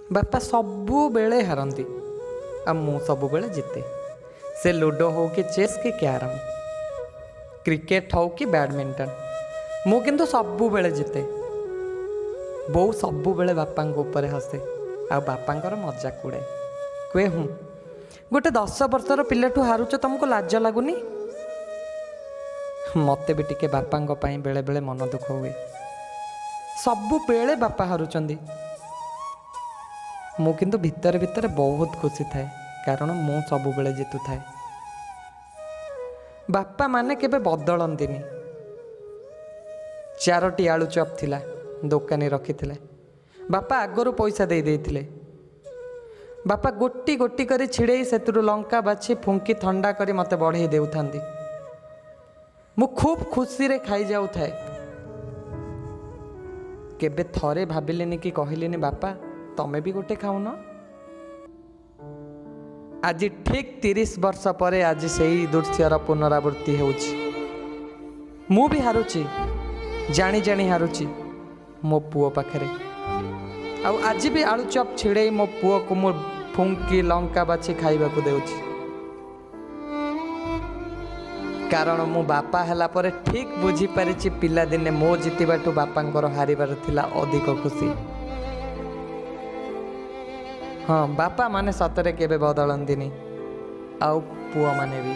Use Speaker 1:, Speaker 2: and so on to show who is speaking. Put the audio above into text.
Speaker 1: ବାପା ସବୁବେଳେ ହାରନ୍ତି ଆଉ ମୁଁ ସବୁବେଳେ ଜିତେ। ସେ ଲୁଡ଼ୋ ହଉ କି ଚେସ୍ କି କ୍ୟାରମ୍, କ୍ରିକେଟ୍ ହଉ କି ବ୍ୟାଡ଼ମିଣ୍ଟନ, ମୁଁ କିନ୍ତୁ ସବୁବେଳେ ଜିତେ। ବୋଉ ସବୁବେଳେ ବାପାଙ୍କ ଉପରେ ହସେ ଆଉ ବାପାଙ୍କର ମଜାକ ଉଡ଼ାଏ। କୁହେ, ହୁଁ, ଗୋଟେ 10 ବର୍ଷର ପିଲାଠୁ ହାରୁଛ, ତୁମକୁ ଲାଜ ଲାଗୁନି? ମୋତେ ବି ଟିକେ ବାପାଙ୍କ ପାଇଁ ବେଳେବେଳେ ମନ ଦୁଃଖ ହୁଏ। ସବୁବେଳେ ବାପା ହାରୁଛନ୍ତି। ମୁଁ କିନ୍ତୁ ଭିତରେ ଭିତରେ ବହୁତ ଖୁସି ଥାଏ, କାରଣ ମୁଁ ସବୁବେଳେ ଜିତୁଥାଏ। ବାପାମାନେ କେବେ ବଦଳନ୍ତିନି। 4ଟି ଆଳୁ ଚପ୍ ଥିଲା, ଦୋକାନୀ ରଖିଥିଲେ। ବାପା ଆଗରୁ ପଇସା ଦେଇ ଦେଇଥିଲେ। ବାପା ଗୋଟି ଗୋଟି କରି ଛିଡ଼େଇ ସେଥିରୁ ଲଙ୍କା ବାଛି ଫୁଙ୍କି ଥଣ୍ଡା କରି ମୋତେ ବଢ଼େଇ ଦେଉଥାନ୍ତି। ମୁଁ ଖୁବ୍ ଖୁସିରେ ଖାଇଯାଉଥାଏ। କେବେ ଥରେ ଭାବିଲିନି କି କହିଲିନି, ବାପା ତମେ ବି ଗୋଟେ ଖାଉନ। ଆଜି ଠିକ୍ 30 ବର୍ଷ ପରେ ଆଜି ସେଇ ଦୃଶ୍ୟର ପୁନରାବୃତ୍ତି ହେଉଛି। ମୁଁ ବି ହାରୁଛି, ଜାଣି ଜାଣି ହାରୁଛି ମୋ ପୁଅ ପାଖରେ। ଆଉ ଆଜି ବି ଆଳୁ ଚପ୍ ଛିଡ଼େଇ ମୋ ପୁଅକୁ ମୁଁ ଫୁଙ୍କି ଲଙ୍କା ବାଛି ଖାଇବାକୁ ଦେଉଛି। କାରଣ ମୁଁ ବାପା ହେଲା ପରେ ଠିକ୍ ବୁଝିପାରିଛି, ପିଲାଦିନେ ମୋ ଜିତିବାଠୁ ବାପାଙ୍କର ହାରିବାର ଥିଲା ଅଧିକ ଖୁସି। ହଁ, ବାପାମାନେ ସତରେ କେବେ ବଦଳନ୍ତିନି, ଆଉ ପୁଅମାନେ ବି।